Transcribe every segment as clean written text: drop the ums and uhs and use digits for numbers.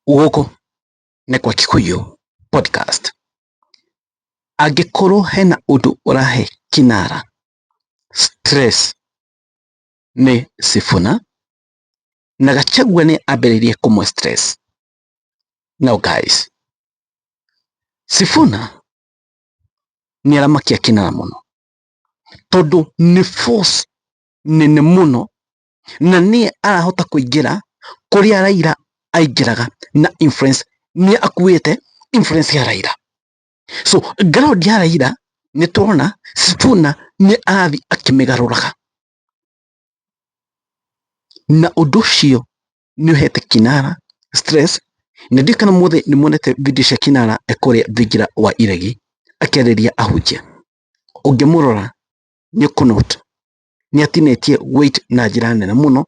Gũkũ nĩ kwa Kikuyu Podcast. Angĩkorwo hena ũndũ ũrahe Kinara stress nĩ Sifuna, na Gachagua nĩ ambĩrĩirie kũmũhe stress. Now guys, Sifuna nĩ aramakia Kinara mũno tondũ nĩ force nene mũno na nĩ arahota kũingĩra kũrĩa Raila aingĩraga na influence, nĩ akuĩte influence ya Raila. So ground ya Raila nĩ tũrona Sifuna nĩ arathiĩ akĩmĩgarũraga, na ũndũ ũcio nĩ ũhete Kinara stress. Na ndiũĩ kana mũthĩ nĩ muonete video cia Kinara e kũrĩa thingira wa iregi akĩarĩria ahunjia. Ũngĩmũrora nĩ ũkũ note nĩ atinĩtie weight na njĩra nene mũno,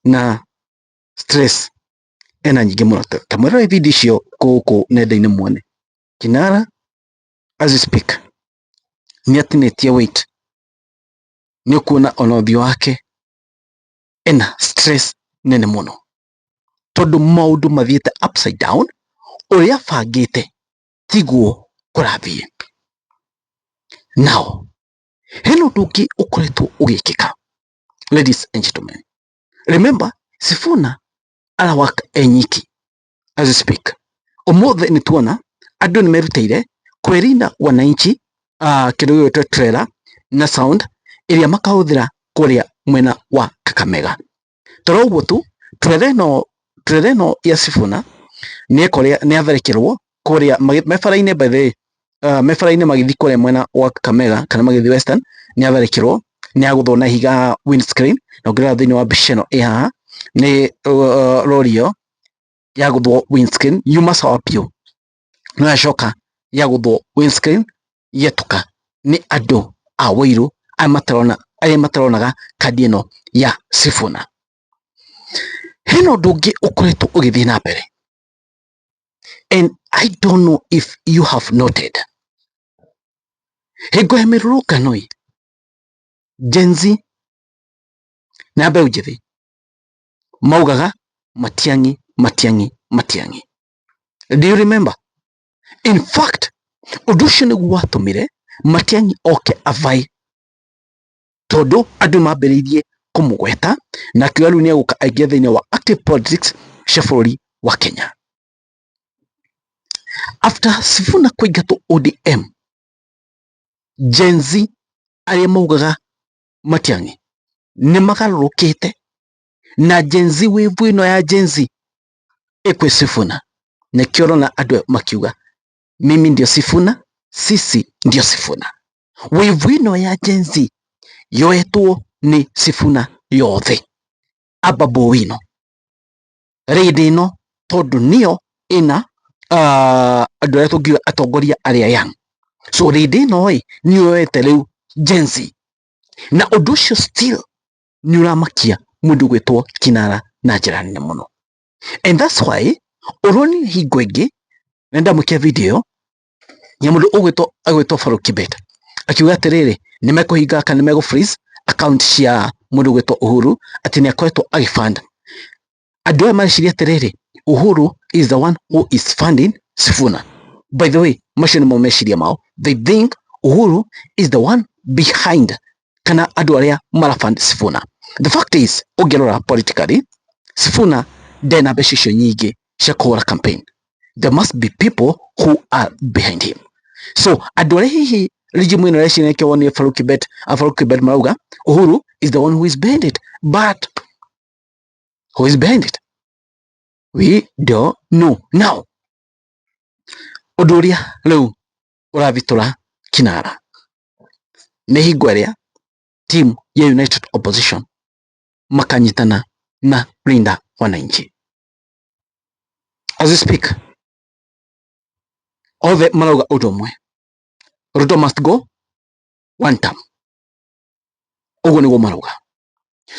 na stress ena nyingĩ mũno. Ta mwĩrore video icio gũkũ nenda-inĩ muone Kinara as we speak nĩ atinĩtie weight, nĩ ũkuona ona ũthiũ wake ena stress nene mũno tondũ maũndũ mathiĩte upside down, ũrĩa abangĩte tiguo kũrathiĩ. Now hena ũndũ ũngĩ ũkoretwo ũgĩkĩka, ladies and gentlemen. Remember, Sifuna arawaka enyiki as we speak. Ũmũthĩ nĩ tuona andũ nĩ merutĩire kwĩrinda wananchi kĩndũ gĩgwĩtwo trailer na sound ĩrĩa makahũthĩra kũrĩa mwena wa Kakamega. Toro ũguo tu, trailer ĩno, trailer ĩno ya Sifuna nĩ yatharĩkĩrwo kũrĩa me bara-inĩ, by the way, me bara-inĩ magĩthiĩ kũrĩa mwena wa Kakamega kana magĩthiĩ Western, nĩ yatharĩkĩrwo, nĩ yagũthwo na ihiga windscreen. Na ũngĩrora thĩinĩ wa mbica ĩno ĩ haha nĩ rori ĩyo yagũthwo windscreen yuma sawa biũ, no yacoka yagũthwo windscreen yetũka nĩ andũ a Wairu arĩa matarona, arĩa mataronaga kandi ĩno ya Sifuna. Hena ũndũ ũngĩ ũkoretwo ũgĩthiĩ na mbere, and I don't know if you have noted, hingo ya mĩrũrũngano ĩ, Gen Z na mbeũ njĩthĩ maugaga Matiang'i, Matiang'i, Matiang'i. Do you remember? In fact, ũndũ ũcio nĩguo watũmire Matiang'i oke avae, tondũ andũ mambĩrĩirie kũmũgweta na akiuga rĩu nĩ egũka aingĩre thĩinĩ wa active politics cia bũrũri wa Kenya. After Sifuna kũingatwo ODM, Gen Z arĩa maugaga Matiang'i nĩ magarũrũkĩte, na Gen Z, wave ĩno ya Gen Z ĩkwĩ Sifuna. Nĩkĩo ũrona andũ makiuga mimi ndio Sifuna, sisi ndio Sifuna. Wave ĩno ya Gen Z yoetwo nĩ Sifuna yothe, Ababu Owino rĩndĩ ĩno, tondũ nĩyo ĩna andũ arĩa tũngiuga atongoria arĩa young. So rĩndĩ ĩno ĩ nĩyo yoete rĩu Gen Z, na ũndũ ũcio still nĩ ũramakia mũndũ gwĩtwo Kinara na njĩra nene mũno. And that's why ũronire hingo ĩngĩ na ndamwĩkĩra video ya mũndũ ũgwĩtwo agwĩtwo Farouk Kibet akiuga atĩrĩrĩ, nĩ mekũhinga kana nĩ megũ freeze account cia mũndũ ũgwĩtwo Uhuru, atĩ nĩ akoretwo agĩfund. Andũ aya mareciria atĩrĩrĩ, Uhuru is the one who is funding Sifuna. By the way, macio nĩmo meciria mao. They think Uhuru is the one behind kana andũ arĩa marafund Sifuna. The fact is, ũngĩrora politically, Sifuna ndena mbeca icio nyingĩ cia kũhũra campaign. There must be people who are behind him. So andũ arĩa hihi regime ĩno ĩreciria, nĩkĩo wonire Farouk Kibet, Farouk Kibet marauga Uhuru is the one who is behind it, but who is behind it we don't know. Now ũndũ ũrĩa rĩu ũrathitũra Kinara nĩ hingo ĩrĩa team ya United Opposition makanyitana na Linda Wananchi. As we speak, othe marauga ũndũ ũmwe: Ruto must go one term. Ũguo nĩguo marauga.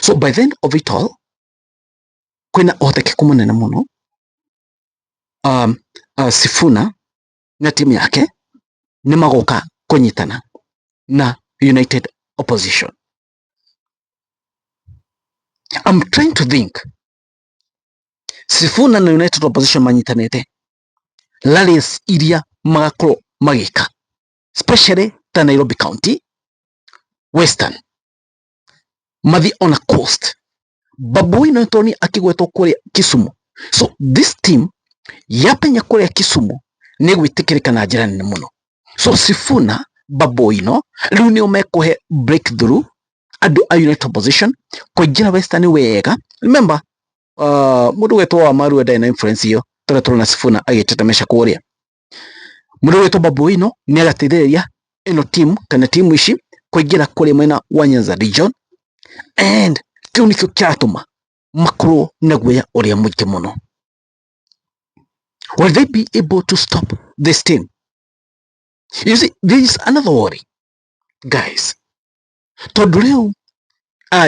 So by the end of it all, kwĩna ũhotekeku mũnene mũno Sifuna na timu yake nĩ magoka kũnyitana na United Opposition. I'm trying to think. Sifuna na United Opposition manyitanĩte, rallies iria magakorwo magĩka, especially ta Nairobi County, Western, mathi ona Coast. Babu Owino nĩtũronire akĩgwetwo kũrĩa Kisumu. So this team yapenya kũrĩa Kisumu nĩ gwĩtĩkĩrĩka na njĩra nene mũno. So Sifuna, Babu Owino rĩu nĩo mekũhe breakthrough andũ a United Opposition kũingĩra Western wega. Remember, mũndũ gwetwo Wamarua ndarĩ na influence ĩyo tũrĩa tũrona Sifuna agĩtetemesha kũrĩa. Mũndũ gwetwo Babu Owino nĩ agateithĩrĩria ĩno team kana timu ici kũingĩra kũrĩa mwena wa Nyanza region, and kĩu nĩkĩo kĩratũma makorwo na guoya ũrĩa mũingĩ mũno. Will they be able to stop this team? You see, there is another worry, guys. Tondũ rĩu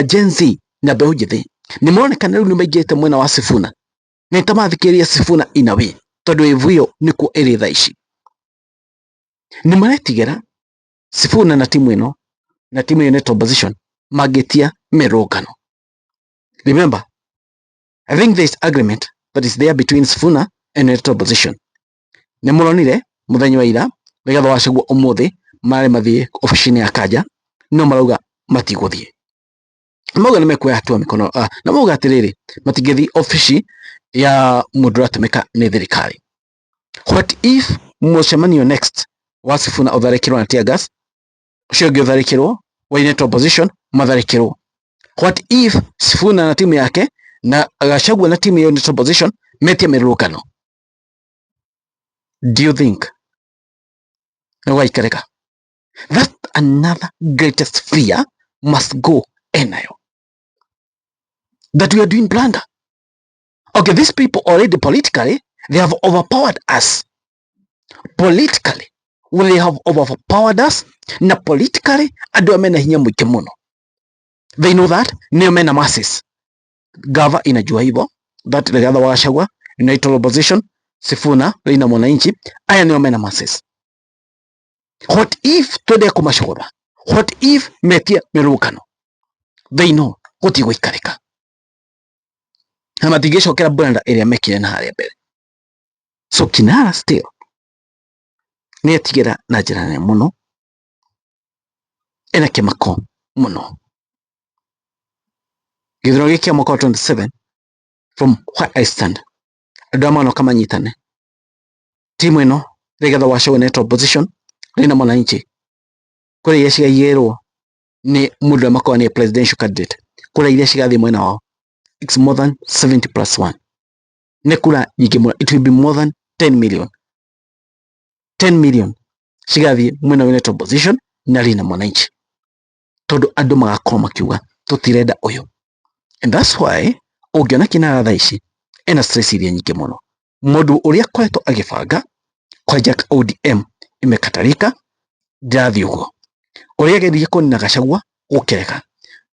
Gen Z na mbeũ njĩthĩ nĩ maronekana rĩu nĩ maingĩrĩte mwena wa Sifuna, na nĩ ta mathikĩrĩria Sifuna in a way, tondũ wave ĩyo nĩkuo ĩrĩ thaa ici. Nĩ maretigĩra Sifuna na timu ĩno na timu ĩyo opposition mangĩtia mĩrũngano. Remember, I think there is agreement that is there between Sifuna and United Opposition. Nĩ mũronire mũthenya wa ira Rigathĩ wa Gachagua ũmũthĩ marĩ mathiĩ obici-inĩ ya Kanja, no marauga matigũthiĩ. Mauga nĩ mekuoya hatua mĩkono na mauga atĩrĩrĩ, matingĩthiĩ obici ya mũndũ ũratũmĩka nĩ thirikari. What if mũcemanio next wa Sifuna ũtharĩkĩrwo na tear gas, ũcio ũngĩ ũtharĩkĩrwo wa United Opposition matharĩkĩrwo? What if Sifuna na timu yake na Gachagua na timu ya United Opposition metie mĩrũrũngano? Do you think nĩ gũgaikarĩka? That another greatest fear must go enayo, that we are doing blunder. Okay, these people already politically, they have overpowered us. Politically, well, they have overpowered us, na politically andũ aya mena hinya mũingĩ mũno. They know that nĩo mena masses. Gava inajua hivyo that Rigathi wa Gachagua, United Opposition, Sifuna, Linda Mwananchi, aya nĩo mena masses. What if twende kũmacogotha? What if metie mĩrũrũngano? They know gũtigũikarĩka na matingĩcokera blunder ĩrĩa mekire na harĩa mbere. So Kinara still nĩ etigĩra na njĩra nene mũno, ena kĩmako mũno. Gĩthurano gĩkĩ kĩa mwaka wa 27, from where I stand, andũ aya manoka manyitane, timu ĩno Rigathi wa Gachagua United Opposition, Linda Mwananchi, kũrĩa iria cigaigĩrwo nĩ mũndũ ũrĩa makorwo nĩ presidential candidate, kũrĩa iria cigathiĩ mwena wao, it's more than 70 plus 1, nĩ kura nyingĩ mũno. It will be more than 10 million, 10 million cigathiĩ mwena wa United Opposition na Linda Mwananchi, tondũ andũ magakorwo makiuga tũtirenda ũyũ. And that's why ũngĩona Kinara thaa ici ena stress iria nyingĩ mũno. Mũndũ ũrĩa akoretwo agĩbanga hijack ODM imekatarika, ndirathiĩ ũguo. Ũrĩa ageririe kũnina Gachagua gũkĩrega,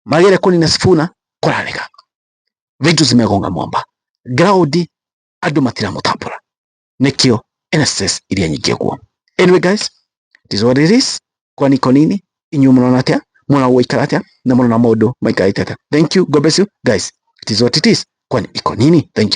mageria kũnina Sifuna kũrarega, vitu zimegonga mwamba, ground andũ matiramũtambũra, nĩkĩo ena stress iria nyingĩ ũguo. Anyway guys, it is what it is. Kwani iko nini? Inyuĩ mũrona atĩa? Mũrona gũikara atĩa? Na mũrona maũndũ maikarĩte atĩa? Thank you, God bless you guys. It is what it is. Kwani iko nini? Thank you.